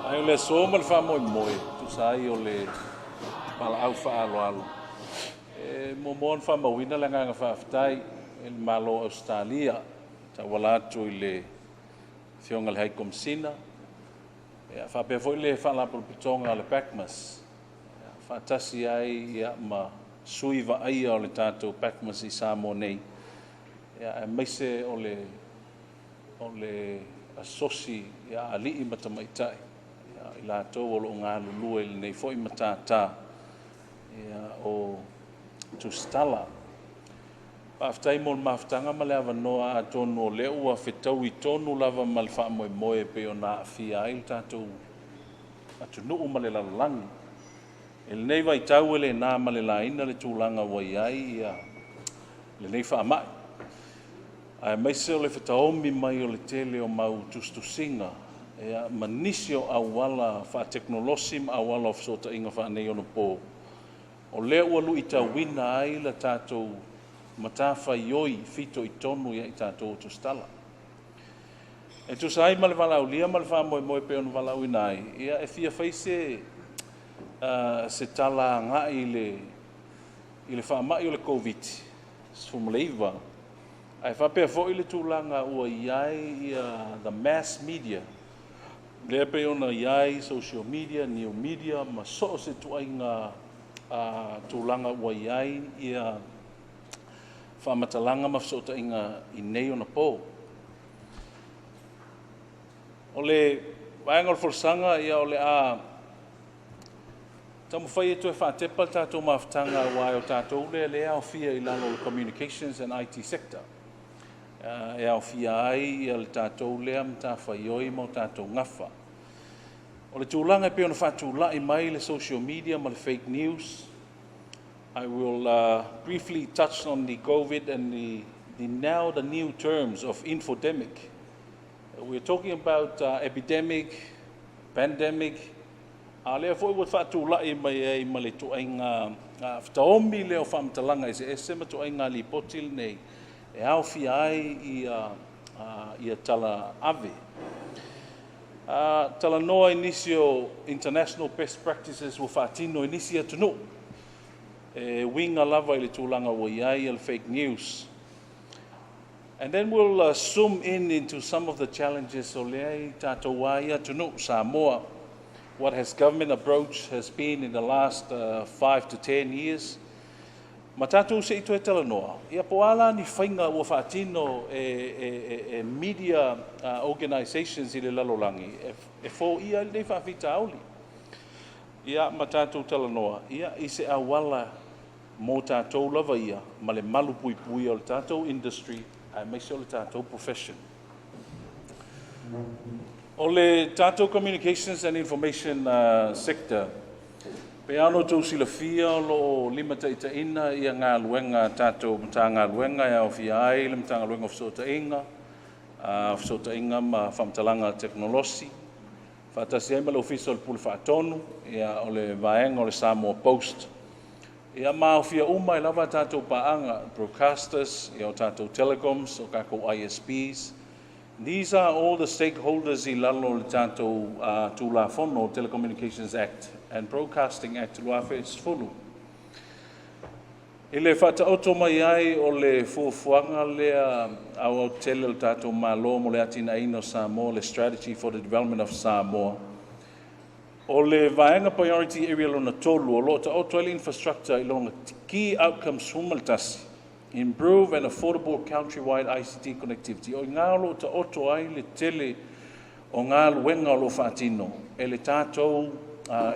Ae o le aso ma le faamoemoe e tusa ai o le valaau faaaloalo, e muamua ona faamauina le agaga faafetai i le Malo o Ausetalia e tauala atu i le Afioga i le High Komesina faapea foi le Faalapotopotoga a le PACMAS, faatasi ai ma sui vaaia o le tatou PACMAS i Samoa nei, aemaise o le asosi a alii ma tamaitai i latou o lo o galulue i lenei foi matata o tusitala. Faafetai mo le mafutaga ma le avanoa, atonu o lea ua fetaui tonu lava ma le faamoemoe e pei ona aafia ai le tatou atunuu ma le lalolagi. I lenei vaitau e le na ma le laina le tulaga ua i ai lenei faamai, aemaise o le fetaomi mai o le tele o mau tusitusiga ma nisi o auala faatekonolosi ma auala o fesootaiga faaneionapo, o lea ua luitauina ai le tatou matafaioi fitoitonu ia i tatou o tusitala. E tusa ai ma le valaaulia ma le faamoemoe e pei ona valaauina ai, e fia fai se tala agai i le faamai o le Koviti-19, ae faapea foi le tulaga ua i ai the mass media, lea e pei ona i ai social media, new media ma so o se ituaiga tulaga ua i ai faamatalaga ma fesootaiga i nei ona po. O le vaega o le folasaga, o le a taumafai e toe faatepa le tatou mafutaga, aua o tatou lea e aofia i lalo o le Communications and IT Sector, e aofia ai le tatou lea matafaioi ma o tatou gafa. O le tulaga e pei ona faatulai mai le social media ma le fake news. I will briefly touch on the COVID and the now the new terms of infodemic. We're talking about epidemic, pandemic, a lea foi ua faatulai mai ai ma le ituaiga fetaomi lea o faamatalaga eseese ma ituaiga lipoti lenei e aofia ai ia tala ave. Talanoa i nisi o international best practices ua faatino i nisi atunuu e uiga lava i le tulaga ua i ai le fake news. And then we'll zoom in into some of the challenges o lea i tatou ai atunuu Samoa. What has government approach has been in the last 5 to 10 years. Ma tatou se i toe talanoa, ia po o a la ni faiga ua faatino e media organizations i le lalolagi e foia ai lenei faafitauli. Ia ma tatou talanoa ia i se auala mo tatou lava ia ma le malu puipuia o le tatou industry aemaise o le tatou profession. O le tatou communications and information sector, pe ano outou silafia, o lo o limataitaiina ia galuega a tatou Matagaluega e aofia ai le Matagaluega o Fesootaiga, Fesootaiga ma Faamatalaga Tekonolosi, faatasi ai ma le Ofisa o le Pule Faatonu, ia, o le vaega o le Samoa Post, ia ma aofia uma ai lava tatou paaga, broadcasters, ia, o tatou telecoms, o tatou ISPs. These are all the stakeholders i lalo o le tatou Tulafono Telecommunications Act and Broadcasting Act 2010. I le faataoto mai ai o le fuafuaga lea aoaotele o le tatou Malo mo le atinaeina o Samoa, le Strategy for the Development of Samoa, o le vaega priority area lona tolu o lo o taoto ai le infrastructure i lona key outcomes 11, improve and affordable countrywide ICT connectivity. O i ngā o lo o taoto ai le tele o galuega o lo o faatino e le tatou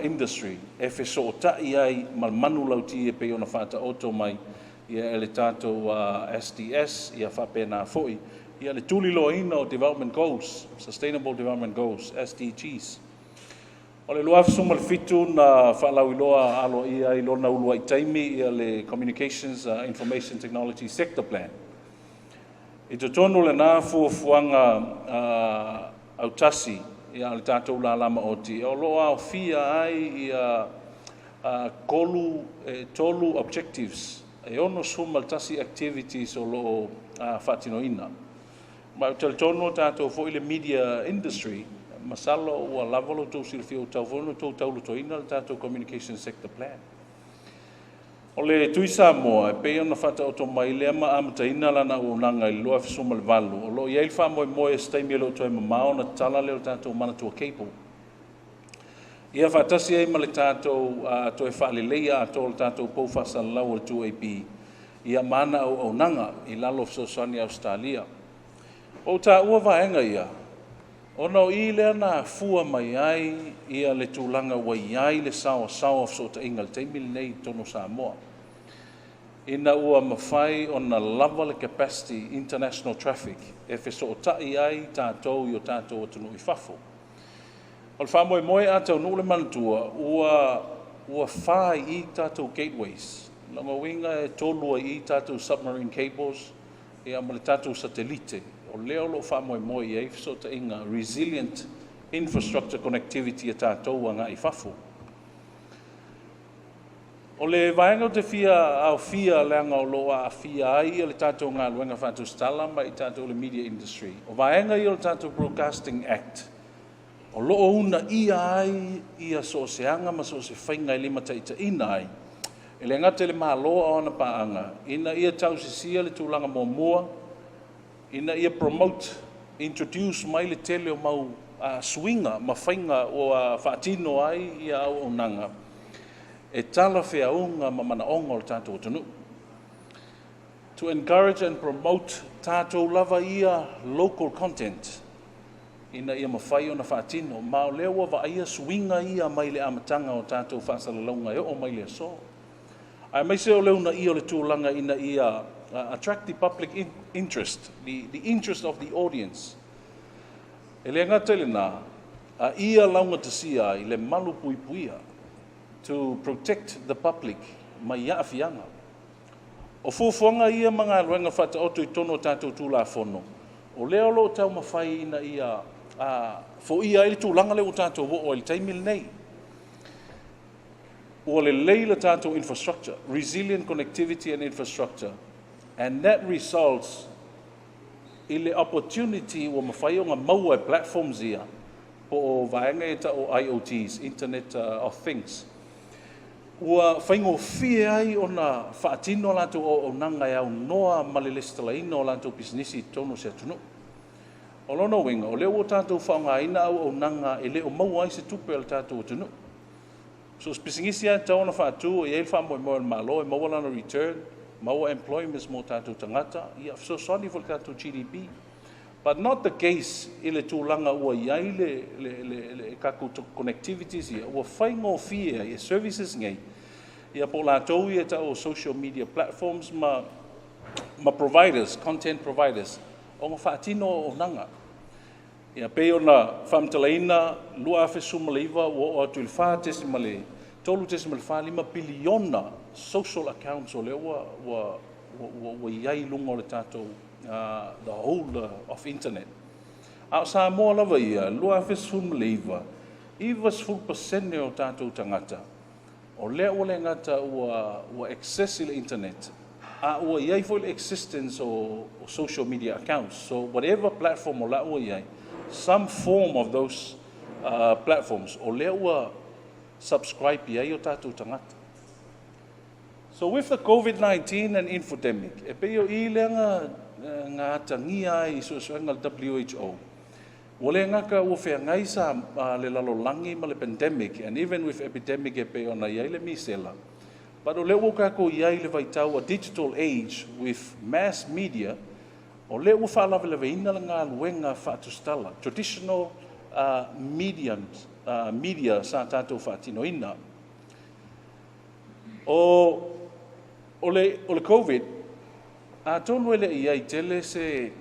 industry e fesootai ai ma manulauti e pei ona faataoto mai ia e le tatou SDS, ia faapena foi ia le tuliloaina o development goals, Sustainable Development Goals, SDGs. O le 2017 na faalauiloa aloaia ai lona uluai taimi ia le Communications Information Technology Sector Plan. I totonu o lena fuafuaga autasi a le tatou lala maoti, o lo o aofia ai ia 3 objectives e 61 activities o lo o faatinoina. Ma ou te talitonu o tatou foi le media industry, masalo ua lava lo outou silafia, ua tatau foi ona outou taulotoina le tatou Communication Sector Plan. O le Tui Samoa e pei ona faataoto mai lea ma amataina lana auaunaga i le 2018, o lo o i ai le faamoemoe se taimi e le o toe mamao ona tatala lea o le tatou Manatua Cable. Ia faatasi ai ma le tatou toe faaleleia atoa o le tatou pou faasalalau o le 2AP ia ma ana auaunaga i lalo o fesoasoani a Ausetalia. Ua ou taua vaega ia, ona o i lea na afua mai ai ia le tulaga ua i ai le saoasaoa o fesootaiga i le taimi lenei i totonu o Samoa, ina ua mafai ona lava le capacity international traffic e fesootai ai tatou i o tatou atunuu i fafo. O le faamoemoe a taunuu le manatua, ua fa i i tatou gateways. O lona uiga e 3 ai i i tatou submarine cables ia ma le tatou satelite, o lea o lo o faamoemoe i ai fesootaiga resilient infrastructure connectivity a tatou agai i fafo. O le vaega ou te fia aofia, leaga o lo o aafia ai le tatou galuega faatusitala ma i tatou le media industry, o vaega ia o le tatou Broadcasting Act o lo o uunaia ai ia sooseaga ma so o se faiga e limataitaiina ai e le gata i le Malo a o ana paaga ina ia tausisia le tulaga muamua ina ia promote, introduce mai le tele o mau suiga ma faiga ua faatino ai ia auaunaga e talafeauga ma manaoga o le tatou atunuu. To encourage and promote tatou lava ia local content ina ia mafai ona faatino, ma o lea ua vaaia suiga ia mai le amataga o tatou faasalalauga e oo mai le aso. Aemaise o le uunaia o le tulaga ina ia attract the public interest, the interest of the audience. E le gata i lena, a ia laugatasia ai le malu puipuia, to protect the public mai aafiaga. O fuafuaga ia ma galuega faataoto i totonu o tatou Tulafono, o lea o lo o taumafai ina ia foia ai le tulaga lea ua tatou oo ai i le taimi lenei. Ua lelei le tatou infrastructure, resilient connectivity and infrastructure, and that results i le opportunity ua mafai ona maua e platforms ia po o vaega e tau IoTs, Internet of Things. Ua faigofie ai ona faatino latou auaunaga e aunoa ma le lesitalaina o latou pisinisi i totonu o se atunuu. O lona uiga, o lea ua tatou faaaogaina auaunaga e le o maua ai se tupe a le tatou atunuu. So se pisinisi lava e tatau ona faatu, e i ai le faamoemoe o le Malo e maua lana return, maua employments mo tatou tagata, ia fesoasoani foi i le tatou GDP. But not the case i le tulaga ua i ai le tatou connectivities ia, ua faigofie ai e services nei, ia po o latou ia e tau o social media platforms ma providers, content providers, ona faatino auaunaga. Ia pei ona faamatalaina 2019 ua oo atu i le 4.3.45 piliona social accounts o lea ua i ai i luga o le tatou the whole of internet. A o Samoa lava ia, 2019, 90% o tatou tagata o lea ua le gata ua access i le internet, a ua i ai foi le existence o social media accounts. So whatever platform o la ua i ai, some form of those platforms, o lea ua subscribe i ai o tatou tagata. So with the COVID-19 and infodemic, e pei o i lea nga atagia ai i suesuega le WHO, ua le gata ua feagai sa le lalolagi ma le pandemic, and even with epidemic e pei ona i ai le misela, but o lea ua tatou i ai le vaitau a digital age with mass media, o lea ua faalavelaveina le galuega faatusitala, traditional mediums, media sa tatou faatinoina. O le COVID, atonu e le i ai tele se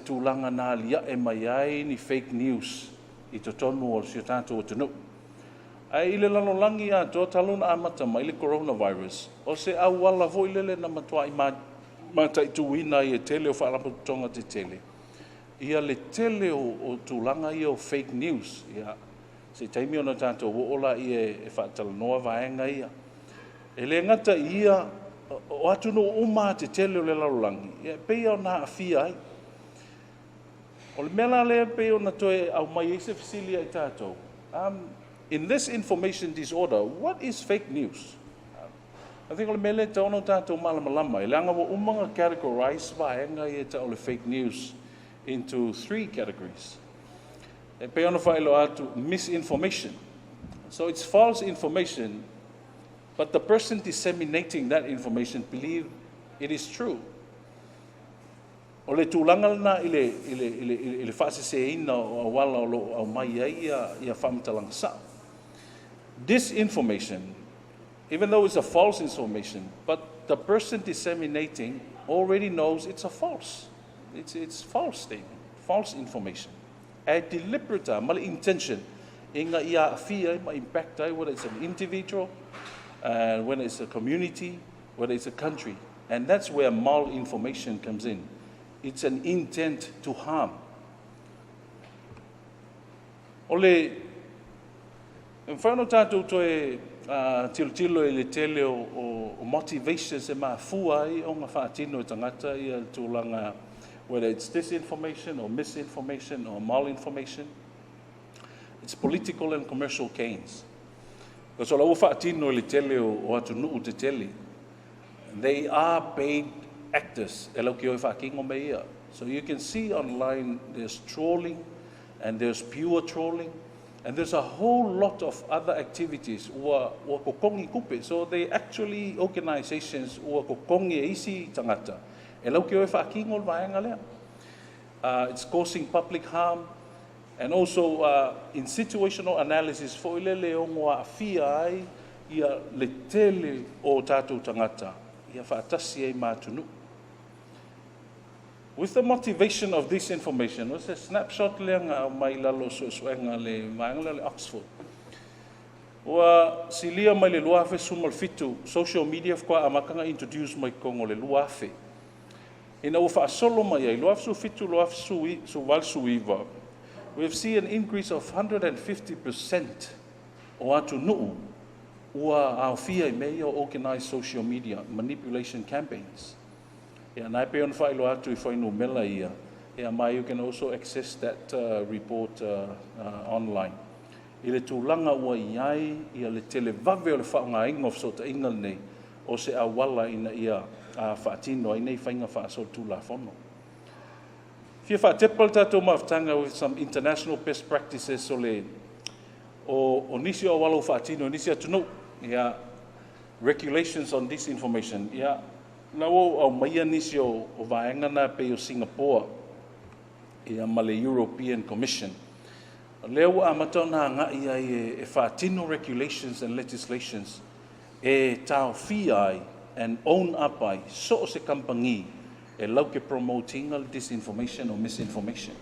tulaga na alia'e mai ai ni fake news i totonu o si o tatou atunuu. Ae i le lalolagi atoa talu ona amata mai le coronavirus, o se auala foi lele na matuai mataituina ai e tele o faalapotopotoga tetele ia le tele o tulaga ia o fake news. Ia, se taimi ona tatou oo laia e faatalanoa vaega ia. E le gata i ia, o atunuu uma tetele o le lalolagi, ia, e pei ona aafia ai. O le mea la lea pei ona toe aumai ai se fesili ia i tatou, in this information disorder, what is fake news? I think o le mea lea e tatau ona tatou malamalama ai, leaga ua uma ona categorize vaega ia e tau o le fake news into three categories. E pei ona faailoa atu, misinformation. So it's false information, but the person disseminating that information believe it is true. O le tulaga lena i le faaseseina o auala o lo o aumai ai ia faamatalaga sao. Disinformation, even though it's a false information, but the person disseminating already knows it's a false. It's false statement, false information. A deliberate ma le intention ina ia aafia ai ma impact ai, whether it's an individual, when it's a community, whether it's a country. And that's where malinformation comes in. It's an intent to harm. O le e mafai ona tatou toe tilotilo i le tele o motivations e mafua ai ona faatino e tagata ia le tulaga, whether it's disinformation or misinformation or malinformation. It's political and commercial gains. Because o la ua faatino i le tele o atunuu tetele. They are paid actors e latou te o e faatino mea ia. So you can see online there's trolling and there's pure trolling and there's a whole lot of other activities ua totogi tupe. So they actually organizations ua totogi e isi tagata e latou te o e faatino le vaega lea. It's causing public harm and also in situational analysis foi lele e ono aafia ai ia le tele o tatou tagata ia faatasi ai ma atunuu. With the motivation of this information, o se snapshot lea na aumai lalo o suesuega le vaega lea o le Oxford. Ua silia mai le 2017, social media faatoa amata na introduce mai totonu o le 2000. Ina ua faasolo mai ai, 2017, 2018, we have seen an increase of 150% o atunuu ua aofia i mea ia o organized social media manipulation campaigns. Ia, na e pei ona faailoa atu i fuainumera ia, ia, ma you can also access that report online. I le tulaga ua i ai ia le televave o le faaaogaina o fesootaiga lenei, o se auala ina ia faatino ai nei faiga faasolitulafono. Fia faatepa le tatou mafutaga with some international best practices o le o nisi o auala ua faatino i nisi atunuu. Ia, regulations on disinformation. Ia, la ua aumaia nisi o vaega na pei o Singapore ia ma le European Commission. O lea ua amata ona agai ai e faatino regulations and legislations e taofia ai and own up ai so o se kamupani e latou te promote ina le disinformation or misinformation.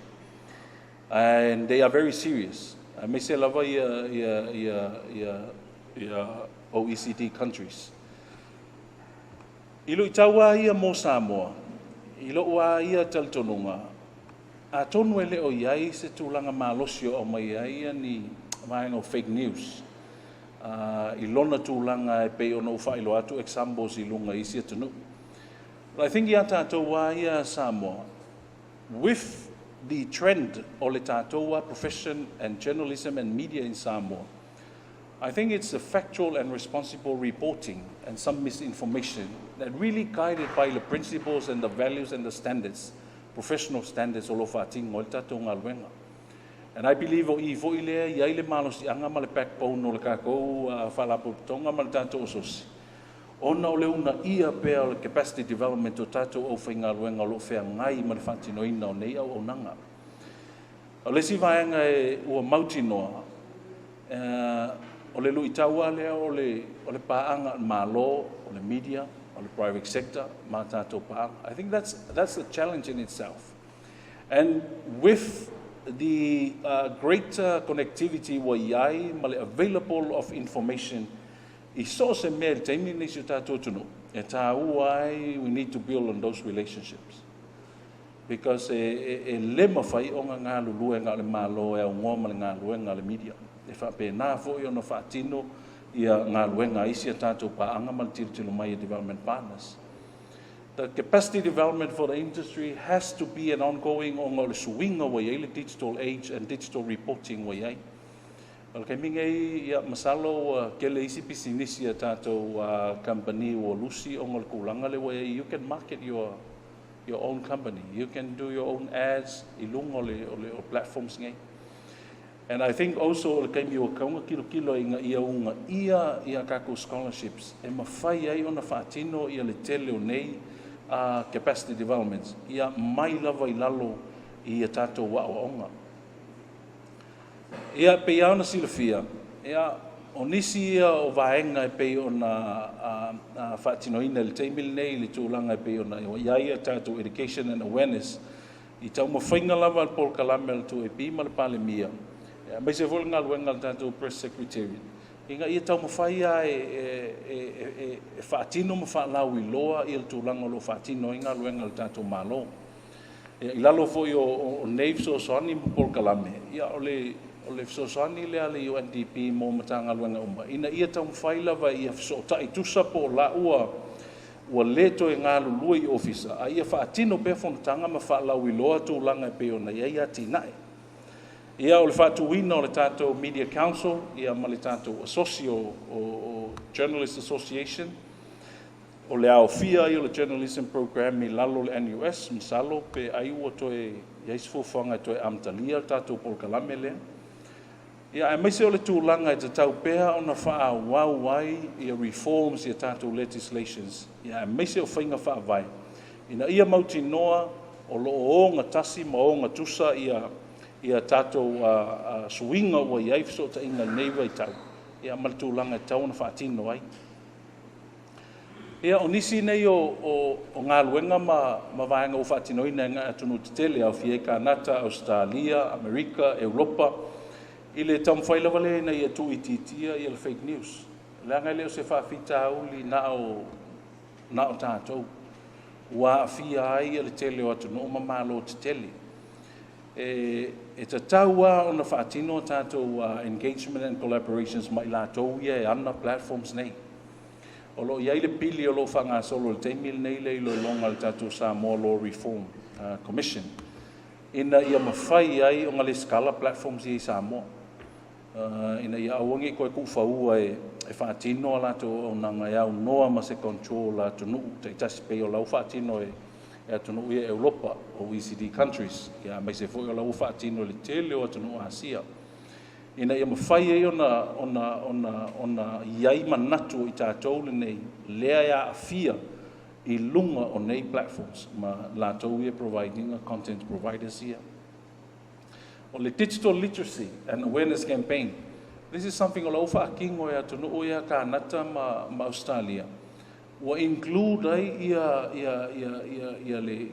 And they are very serious. Aemaise lava ia OECD countries. I luitau lava ia mo Samoa, i lou lava ia talitonuga, atonu e le o i ai se tulaga malosi o aumai ai ia ni vaega o fake news i lona tulaga e pei ona ou faailoa atu examples i luga i isi atunuu. But I think ia tatou lava ia Samoa, with the trend o le tatou lava profession and journalism and media in Samoa, I think it's a factual and responsible reporting and some misinformation that really guided by the principles and the values and the standards, professional standards o lo faatino ai le tatou galuega. And I believe o i foi lea i ai le malosiaga ma le backbone o le tatou faalapotopotoga ma le tatou asosi, ona o le uunaia pea o le capacity development o tatou aufaigaluega o lo o feagai ma le faatinoina o nei auaunaga. O le isi vaega e ua mautinoa, o le luitau lava lea o le paaga a le Malo, o le media, o le private sector ma tatou paaga. I think that's a challenge in itself. And with the greater connectivity ua i ai ma le available of information. I so o se mea i le taimi lenei i si o tatou atunuu, e taua ai, we need to build on those relationships. Because e le mafai ona galulue na o le Malo e aunoa ma le galuega a le media. E faapena foi ona faatino ia galuega a isi a tatou paaga ma le tilotilo mai a development partners. The capacity development for the industry has to be an ongoing ona o le suiga ua i ai le digital age and digital reporting ua i ai. O le taimi nei, ia, masalo ua tele isi pisinisi a tatou company ua lusi ona o le tulaga lea ua i ai. You can market your own company. You can do your own ads i luga o le platforms nei. And I think also o le taimi ua tatau ona tilotilo ina ia uunaia ia tatou scholarships e mafai ai ona faatino ia le tele o nei capacity developments ia mai lava i lalo i ia tatou aoaoga. Ia pei lava ona silafia, ia, o nisi ia o vaega e pei ona faatinoina i le taimi lenei i le tulaga e pei ona i ai a tatou education and awareness i taumafaiga lava a le polokalame a le 2AP ma le Palemia, aemaise foi le galuega a le tatou Press Secretary, ina ia taumafai lava e faatino ma faalauiloa ia le tulaga o lo o faatino ai galuega a le tatou Malo. I lalo foi o nei fesoasoani ma polokalame, ia o le fesoasoani lea a le UNDP mo Matagaluega uma, ina ia taumafai lava ia fesootai tusa po o laua ua le toe galulue i ofisa, a ia faatino pea fonotaga ma faalauiloa tulaga e pei ona i ai atinae. Ia, o le faatuina o le tatou Media Council ia ma le tatou Asosi o Journalist Association, o le aofia ai o le journalism program i lalo o le NUS, masalo pe ai ua toe i ai se fuafuaga e toe amatalia le tatou polokalame lea. Ia, aemaise o le tulaga e tatau pea ona faaauau ai ia reforms ia tatou legislations, ia aemaise o faiga faavae ina ia mautinoa o lo o ogatasi ma ogatusa ia tatou suiga ua i ai fesootaiga i lenei vaitau ia ma le tulaga e tatau ona faatino ai. Ia, o nisi nei o galuega ma vaega ua faatinoina e atunuu tetele, aofia ai Kanata, Ausetalia, Amerika, Europa, i le taumafai lava lea ina ia tuuitiitia ia le fake news, leaga e le o se faafitauli na o tatou, ua aafia ai le tele o atunuu ma malo tetele. E tatau lava ona faatino tatou engagement and collaborations ma i latou ia e ana platforms nei. O lo o i ai le pili o lo o faagasolo i le taimi lenei le iloiloga a le tatou Samoa Law Reform Commission ina ia mafai ai ona resitala platforms ia i Samoa, ina ia aua ne i toe tuufaua e faatino a latou auaunaga e aunoa ma se control a atunuu taitasi, pei o la ua faatino e atunuu ia Europa, OECD countries, ia aemaise foi o la ua faatino i le tele o atunuu Asia, ina ia mafai ai ona i ai manatu o i tatou lenei lea e aafia i luga o nei platforms ma latou ia providing content providers ia. O le digital literacy and awareness campaign, this is something o la ua faatino e atunuu ia Kanata ma Australia, ua include ai ia le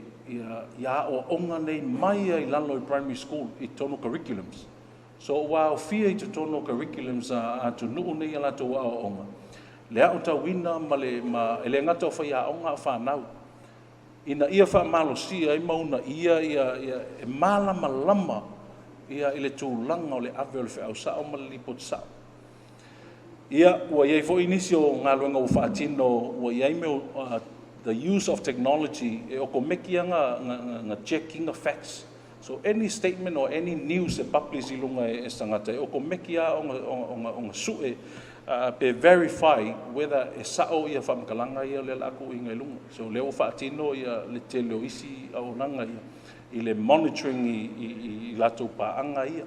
ia aoaoga nei mai ai lalo i primary school i totonu curriculums. So ua aofia i totonu o curriculums a atunuu nei a latou aoaoga le aotauina ma le ma e le gata o faiaoga a o fanau, ina ia faamalosia ai ma uunaia ia e malamalama ia i le tulaga o le ave o le feau sao ma le lipoti sao. Ia, ua i ai foi nisi o galuega ua faatino, ua i ai mea the use of technology e okomeki na checking facts. So any statement or any news e publish i luga e se tagata, e okomeki lava ona sue pe verify whether e sao ia faamatalaga ia o lea o le a tuuina i luga. So lea ua faatino ia le tele o isi auaunaga ia i le monitoring i latou paaga ia.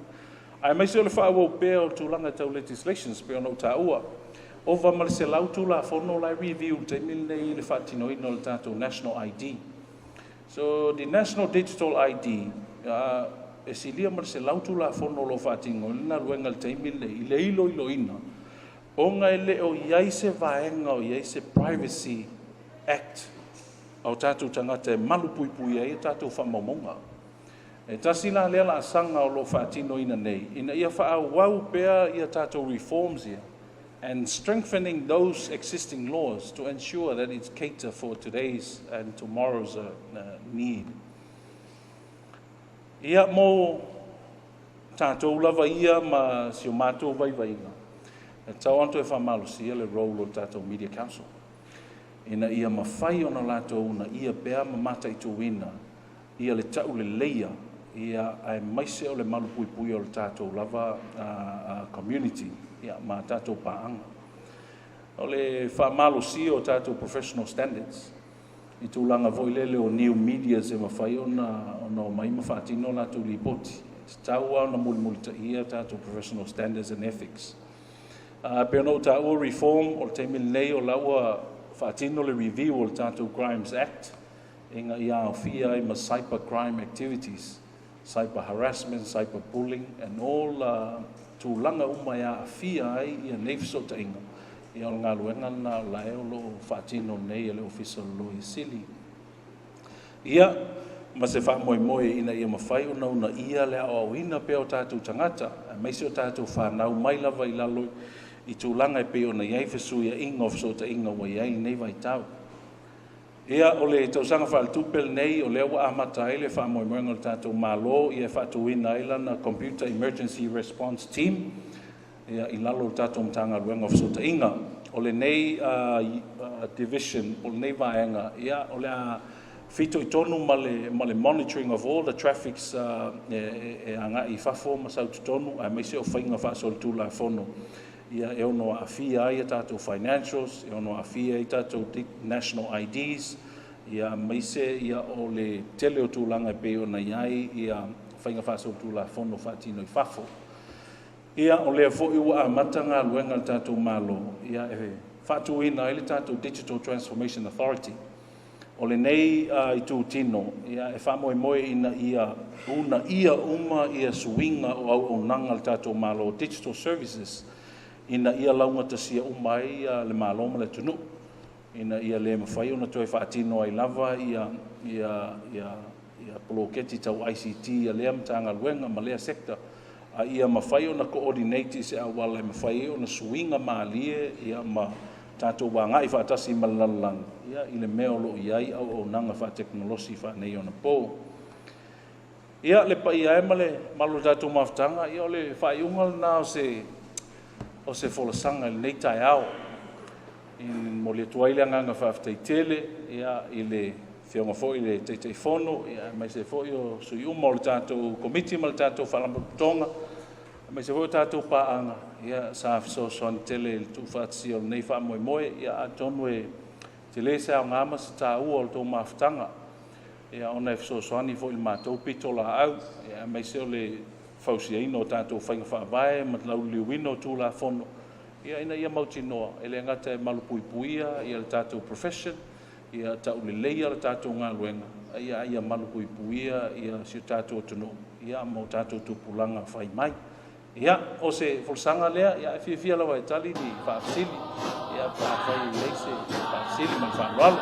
Aemaise o le faaauau pea o le tulaga tau legislations pei ona ou taua. Ova ma le 100 Tulafono la e review i le taimi lenei i le faatinoina o le tatou National ID. So the National Digital ID, e silia ma le 100 Tulafono o lo o faatino i le galuega i le taimi lenei i le iloiloina, ona e le o i ai se vaega o i ai se Privacy Act a o tatou tagata e malupuipuia ai a tatou faamaumauga. E tasi la lea laasaga o lo o faatinoina nei ina ia faaauau pea ia tatou reforms ia. And strengthening those existing laws to ensure that it's cater for today's and tomorrow's need. Ia mo tatou lava ia ma si o matou vaivaiga, e tatau ona toe faamalosia le role o le tatou Media Council ina ia mafai ona latou uunaia pea ma mataituina ia le tauleleia ia aemaise o le malupuipuia o le tatou lava community ia ma tatou paaga. O le faamalosia o tatou professional standards i tulaga foi lele o new medias e mafai ona omai ma faatino latou lipoti, e tatau lava ona mulimulitaia tatou professional standards and ethics. Pei ona ou taua reform o le taimi lenei, o la ua faatino le review o le tatou Crimes Act ina ia aofia ai ma cyber crime activities, cyber harassment, cyber bullying and all tulaga uma e aafia ai ia nei fesootaiga. Ia o le galuega lena o la e o lo o faatino nei e le Ofisa o le Loia Sili. Ia, ma se faamoemoe ina ia mafai ona uunaia le aoaoina pea o tatou tagata, aemaise o tatou fanau mai lava i lalo i tulaga e pei ona i ai fesuiaiga o fesootaiga ua i ai lenei vaitau. Ia, o le tausaga faaletupe lenei, o lea ua amata ai le faamoemoega o le tatou Malo ia e faatuina ai lana Computer Emergency Response Team ia, i lalo o le tatou Matagaluega o Fesootaiga. O lenei division, o lenei vaega, ia, o le a fitoitonu ma le monitoring of all the traffics e agai i fafo ma sau totonu, aemaise o faiga faasolitulafono ia e ono aafia ai a tatou financials, e ono aafia ai tatou national IDs, ia aemaise ia o le tele o tulaga e pei ona i ai ia faiga faasolitulafono faatino i fafo. Ia, o lea foi ua amata galuega a le tatou Malo ia e faatuina ai le tatou Digital Transformation Authority. O lenei itutino ia e faamoemoe ina ia uunaia uma ia suiga o auaunaga a le tatou Malo, digital services, ina ia laugatasia uma ai le Malo ma le atunuu, ina ia le mafai ona toe faatino ai lava ia poloketi tau ICT a lea Matagaluega ma lea sector, a ia mafai ona coordinate i se auala e mafai ai ona suiga malie ia ma tatou agai faatasi ma le lalolagi ia i le mea o lo o i ai auaunaga faatekonolosi faaneionapo. Ia, le paia e ma le mamalu o le tatou mafutaga, ia o le faaiuga lena o se folasaga i lenei taeao. E momoli atu ai le agaga faafetai tele ia, i le Afioga foi i le Taitaifono, ia, aemaise foi o sui uma o le tatou Komiti ma le tatou Faalapotopotoga, aemaise foi o tatou paaga ia, sa fesoasoani tele i le tuufaatasia o lenei faamoemoe. Ia, atonu e tele se aoga ma se taua o le tou mafutaga ia, ona e fesoasoani foi i le matou pitolaau, ia, aemaise o le fausiaina o tatou faiga faavae ma le lauliliuina o Tulafono ia, ina ia mautinoa e le gata e malupuipuia ia le tatou profession, ia tauleleia le tatou galuega, ia, ia malupuipuia ia si o tatou atunuu ia, ma o tatou tupulaga fai mai. Ia, o se folasaga lea, ia, e fiafia lava e tali ni faafesili, ia, pe afai e i ai se faafesili ma le faaaloalo.